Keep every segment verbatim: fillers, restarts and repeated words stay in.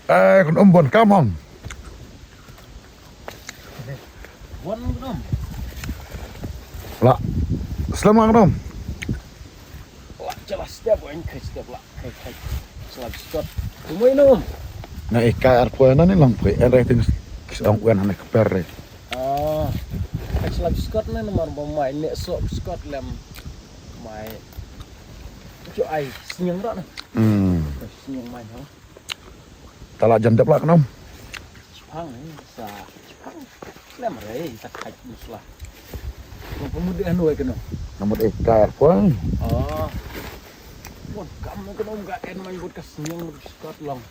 Eh, Kong Om, bun kam ong. Bun Kong Om. La. Slem Kong Om. La, jelas dia bun, Chris dia la. Kai kai. Slem Scott. Kumoi no. Na ikai ar poi na ni long poi. En rai ting kis ong wen hane kper re. Ah. Kai slem Scott na namar ba mai ne so Scott lem. Mai. Jo ai sniang ra na. Hmm. Sniang mai ha. Tala jan dep la Kong Om. Chipang ni sa chipang. Lem rei ta khai musla. Ko pemudi anu ai Kong Om. Namut ikai ar poi. Oh. Bun kam Kong Om ga en man bud ka sniang bud Scott long.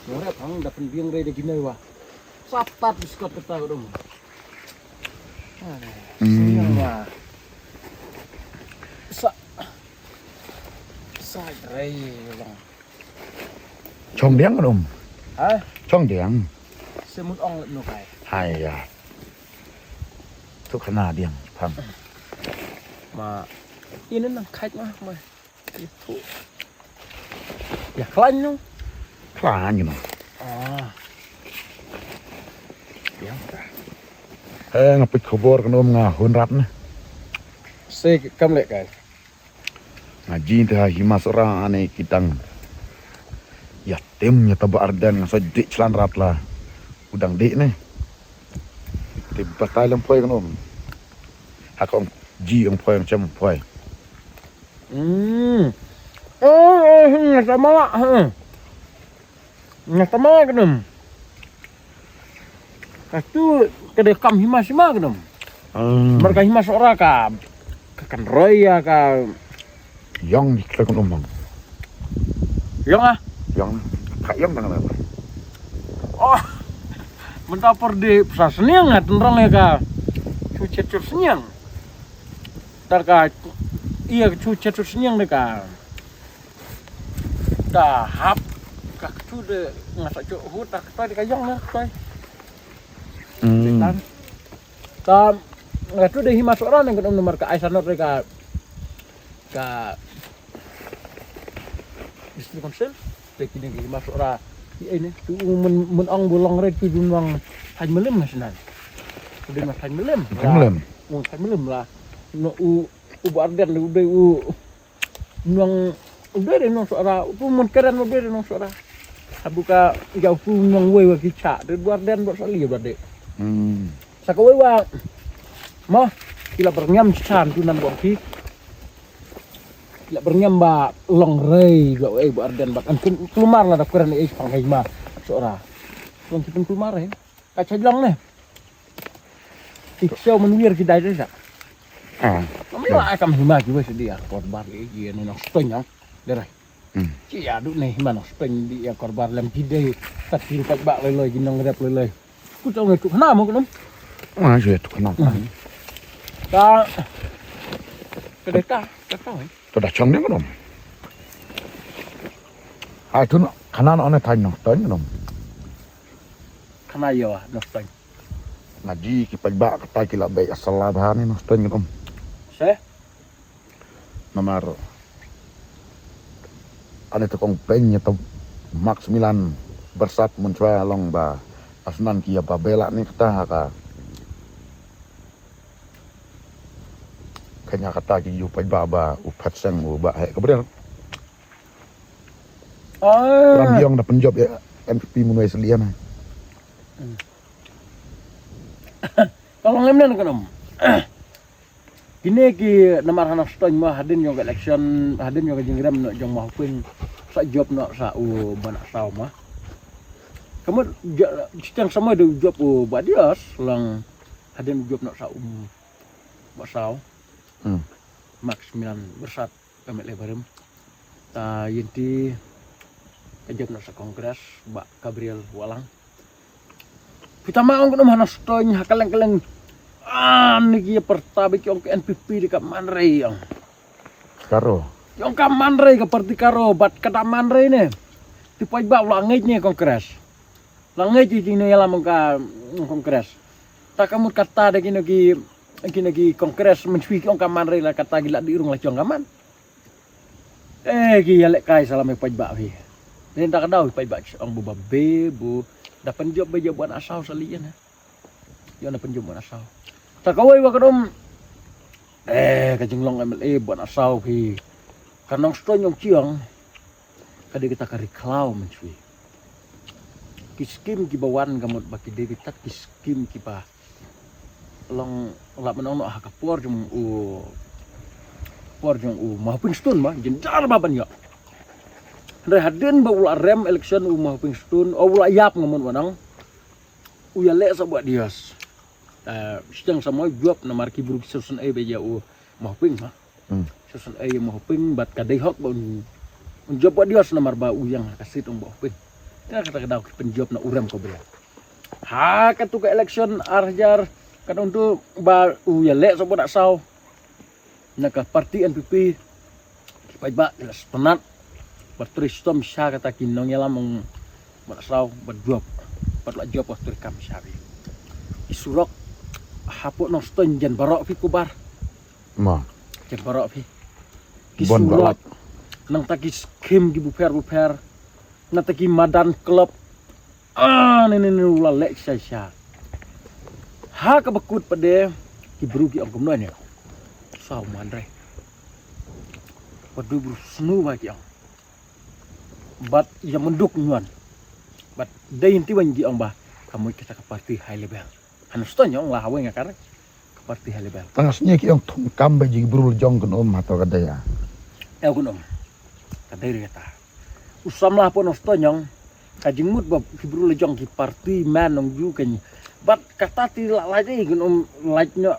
Nore pang da pen biang rei da ginai wa. Satat Scott kata Kong Om. Sniang wa. Sa sa rei long. Chong diang Kong Om. Ha? Chong diang. Semut ong no kai. Hai ya. Tu khana diang pang. Ma ini nang khai ma ma. Itu. Ya klan no. Klan you know. Ah. Diang ta. Eh, nga peit khubor Kong Om nga hun rat ne. Se kam le kai. Nga ji te ha hima Sohra ane ki dang. Ya tim ya taba arden nga sa dik chlan rat la. U dang dik ne. Te batai lem poi Kong Om. Ha kong ji ong poi ong chem poi. Hmm. Oh, oh, hmm, sama lah. Hmm. Nga tama Kong Om. Ka tu ka dei kam hima sima Kong Om. Hmm. Mar ka hima Sohra ka ka kan roi ya ka. Yang di kle Kong Om bang. Yang ah. Yang. Ka yang bang apa? Oh. Mynta por di psa sniang ah tenrong ya ka. Chu chet chu sniang. Ta ka iya chu chet chu sniang de ka. Ta hap ka ktu de nga sa chok hut ta ktu de ka yong na ktu. Hmm. Ta nga tu de hima Sohra ne Kong Om namar ka ai sanot de ka ka district council de kine ki hima Sohra ki ai ne tu men men ong bu long re tu dun wang hai melim na sinan. Tu de ma hai melim. Hai melim. U hai melim la. No u u ba arden u de u Nong u dei dei nong Sohra, u pu mun keren u dei dei nong Sohra. Habu ka ïa u pu nong wei wa ki cha, dei buar den buar sali buar dei. Hmm. Sa ka wei wa ma ki la berngam chan tu nan buar ki. Ki la berngam ba long rei ba wei buar den ba kan kun kulmar la da keren ei pang kai ma Sohra. Long ki pun kulmar rei. Ka chai long ne. Ki kshaw man wir ki dai dai sa. Ah. Kam la ai kam hima ki wei sidi ah kor bar ki nong steng ah. Dai. Hmm. Ki adu ne hima nong steng di ah kor bar lem ki dei. Tat ki pat ba loi loi ki nong rep loi loi. Ku tong tu khana mo kunum. Ah, je tu khana. Hmm. Ta. Kedai ta, ta ta. To da chong ne kunum. Ai tu khana no ne tai nong steng kunum. Khana ïa wa nong steng. Nga ji ki paidbah katai ki la beh asal la bha ni nong steng kunum. Se? Namar ane to kong peng ïa to Max Milan bersat mun chwa long ba asnan ki ïa ba bela ni kata ha ka. Kanya kata ki yu paidbah ba u phet seng u ba he ka brel. Ah. Ram diong da penjop ïa N P P mun wei selian. Hmm. Ka long lem nen ka nom. Kine ki namar hana stong ma hadien jong ka election, hadien jong ka jingrem noh jong ma Hoping sa jop noh sa u Bah Nahsaw ma. Ka mut chiteng sa ma de u jop u Bah Dios lang hadien u jop noh sa u Bah Saw. Hmm. Max Milan Bersat. Ka met leh barim. Ta ïenti ka jop na sa Congress Bah Gabriel Wahlang. Phi tama ong ka nom hana stong ha kaleng kaleng. Ani ki perta ba ki ong ka N P P de ka manrei ong. Karo. Ki ong ka manrei ka parti Karo bad ka da manrei ne. Ti poi ba la ngeit ne Congress. La ngeit ki ne ïalam ka Congress. Ta ka mut kata de kino ki kino ki Congress mynshuwa ki ong ka manrei la kata ki la di rung la ki ong ka man. Eh, ki ïalehkai salam ïa paidbah phi. Nin ta ka daw pat ba ong bu ba be bu da pynjop ba jop wan asaw sa lian ha. Yo na pynjop wan asaw. Ta kawei wa ka dom. Eh, ka jinglong M L A wan asaw phi. Ka Nongstoiñ ong chiang. Ka dei kita ka ri khlaw mynshuwa. Ki skim ki ba wan ka mut ba ki dei kita ki skim ki ba long la mynong noh ha ka por jong u por jong u Mawping Stone ma jin jar ba ban ïa. Hynrei hadien ba u la rem election u Mawping Stone u la ïap nga mut wanang. U ïa leh sa buat dios. Shteng sa mo jop namar ki bru ki sosn ei ba ïa u Mawping ha. Sosn ei ïa Mawping bad ka dei hok ba un jop buat dios namar ba u ïa ka sit ong Mawping. Ka kata ka daw ki pynjop na u rem ko bria. Ha ka tu ka election ar hajar ka dong tu ba u ïa leh sa buat saw. Na ka parti N P P ki paidbah ki la spanat. Ba trei stom sha kata ki nongïalam ong ba saw ba jop. Ba la jop ba trei kam sha bi. Ki surok hapoh Nongstoiñ jan baroh phi kubar. Ma. Jan baroh phi. Ki surok nang ta ki skim ki buper buper. Nang ta ki madan klub. Ah, ne ne ne u la leh sha sha. Ha ka bakut pade ki bru ki ong kumno ne. Saw man re. Padu bru snu ba ki ong. Bad ïa menduk nyuan. Bad dei inti wan ki ong ba ka mut kita ka parti high level. Hanu sto nyong la haweng akar ka parti high level. Tang sni ki ong thung kam ba ji bru jong kun um hato ka dei ya. Ya kun um. Ka dei re ta. U samla pun sto nyong ka jingmut ba ki bru lejong ki parti man nong ju kan. Bat kata ti la la dei kun um laj no.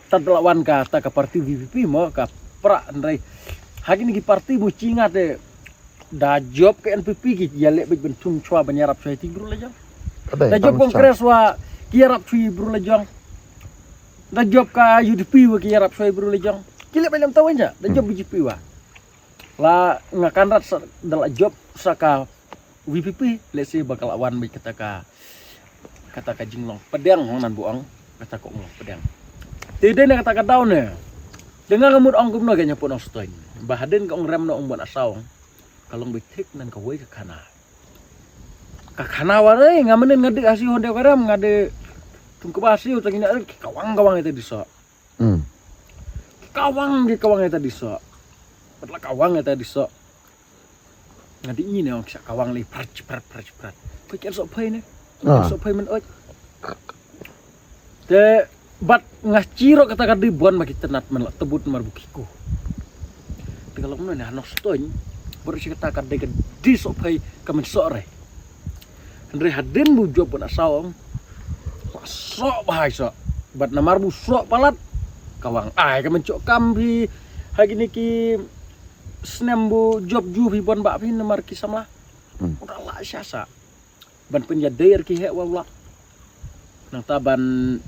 Tad la wan ka ta ka parti V P P mo ka pra ndrei. Hagi ni ki parti bu chinga te da job ke N P P ki ya le bej bentung chwa ban yarap chwa ti bru lejong. Da job Congress wa ki yarap chwa bru lejong. Da job ka U D P wa ki yarap chwa bru lejong. Ki le bej lam tawanja da job B J P wa. La nga kan rat sa da la job sa ka V P P le se ba ka la wan bej kata ka kata ka jinglong pedeng hong nan bu ong kata ka ong pedeng. Te dei na kata ka daw ne. Dengar ka mut ong kumno ka nyapu nong stoin. Ba hadin ka ong rem no ong bon asaw. Ka long bej thik nan ka wei ka khana. Ka khana wa re nga menin nga dik asi honde ka rem nga de tung ka basi utak ina ka wang ka wang ita diso. Hmm. Ka wang ki ka wang ita diso. Patla ka wang ita diso. Nga di ini ong sa ka wang li prat prat prat prat. Ko kian sok phai ne. Ah. Sok phai men oj. Te bat nga chiro kata ka di buan ma kita nat men la tebut mar bukiku. Te kalau mena hanok stoin. Baru si kata ka di ka di sok phai ka men sok re. Hynrei hadin bu job pun asawang. Sok bahai sok. Bat namar bu sok palat. Ka wang ai ka men sok kam bi. Hagi ni ki snem bu job ju bi bon ba bi namar ki samla. Hmm. Udah la siasa. Ban pynjadei ar ki heh wa ula. Nang ta ban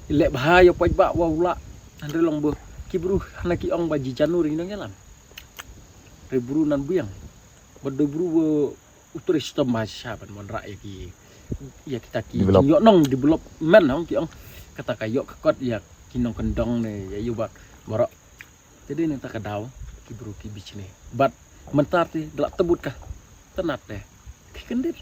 leh bha ïa poj ba wa ula. Hynrei long bu ki bru hana ki ong ba ji janu ri nang yalam. Ri bru nan biang. Ba dei bru bu utri stom ba sha ban mon ra ïa ki ïa kita ki ïoh nong development nong ki ong kata ka ïoh ka kot ïa ki nong kendong ne ïa yu bak. Borok. Te dei nang ta ka daw ki bru ki bichne. Bat mentar te dela tebut ka. Tenat te. Ki kendit.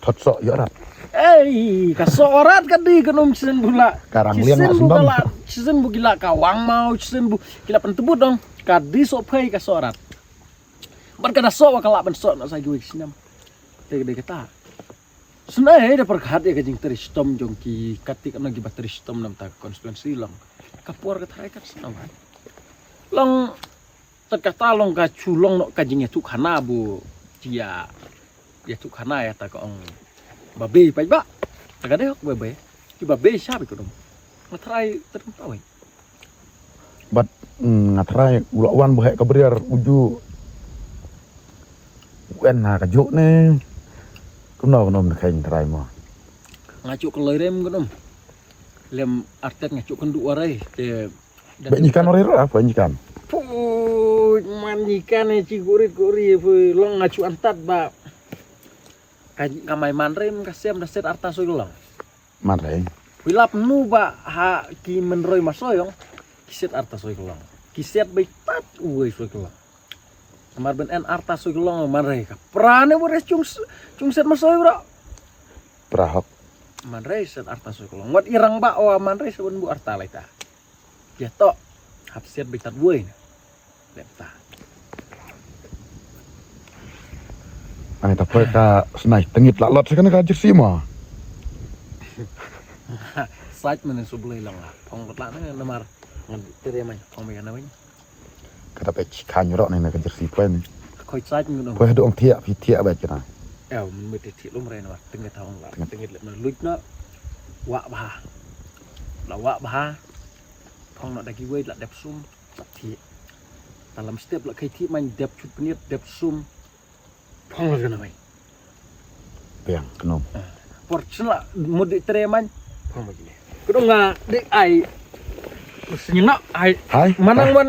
Thot sok ïa rat. Ei, ka sok rat ka di ka nom chisen bula. Ka rang liang chisen bu ka la, chisen bu gila ka wang mau, chisen bu gila pentebut dong. Ka di sok phai ka sok rat. Bar ka da sok wa ka la ban sok na sa giwi chinem. Te ka dei kata. Sna eh da perkhat ïa ka jing teri stom jong ki katik na ki ba teri stom nam ta ka constituency long. Ka por ka thai ka sna wa. Long Tat kata long ka chu long no ka jing ïa thuk khana bu jia ïa thuk khana ïa ta ka ong ba be pa ba ta ka dei hok ba be ki ba be sha bi kudum nga trai tadum tawai. Bat nga trai u la wan bu hek ka briar uju wen ha ka juk ne kumno kumno ne khain trai mo. Nga chu ka loi rem kudum lem artet nga chu kan du warai te Ba nyi kan ore ra ba nyi kan. Pui man nyi kan e chi guri guri pui long nga chu antat ba. Ka ka mai man rem ka sem da set arta soi long. Man rem. Pui lap nu ba ha ki men roi ma soi long. Ki set arta soi long. Ki set bai tat uwe soi long. Mar ban en arta soi ka long man rei ka. Pra ne bore chung s-, chung set ma soi bro. Pra hok. Man rei set arta soi ka long. Wat i rang ba o man rei sa ban bu arta lai ta. Ya to. Hap set bi tat woi ne. Lep ta. Ai ta poi ka snai tengit la lot sa kana ka jersey ma. Sait man su blei long la. Phong kot la ne namar. Ngan tere mai. Phong mai na win. Kata pech khan ro ne na ka jersey poi ni. Khoi sait ngun. Poi hadu ong thiak phi thiak ba kana. Ew, man mete thiak lum rei na. Tengit hong la. Tengit lep na luit na. Wa bha. La wa bha. Phong na dagi wei la dep sum. Sa thiak. Talam step la khai thiak man dep chut peniat dep sum. Phong la kana mai. Piang knom. Por chla mudi tre man. Phong mai ni. Kudong nga di ai. Sini na ai. Hai. Manang man.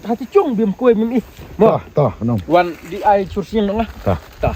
Hati chung bim kue bim ih. Mo. Ta ta knom. Wan di ai sur sini na. Ta. Ta.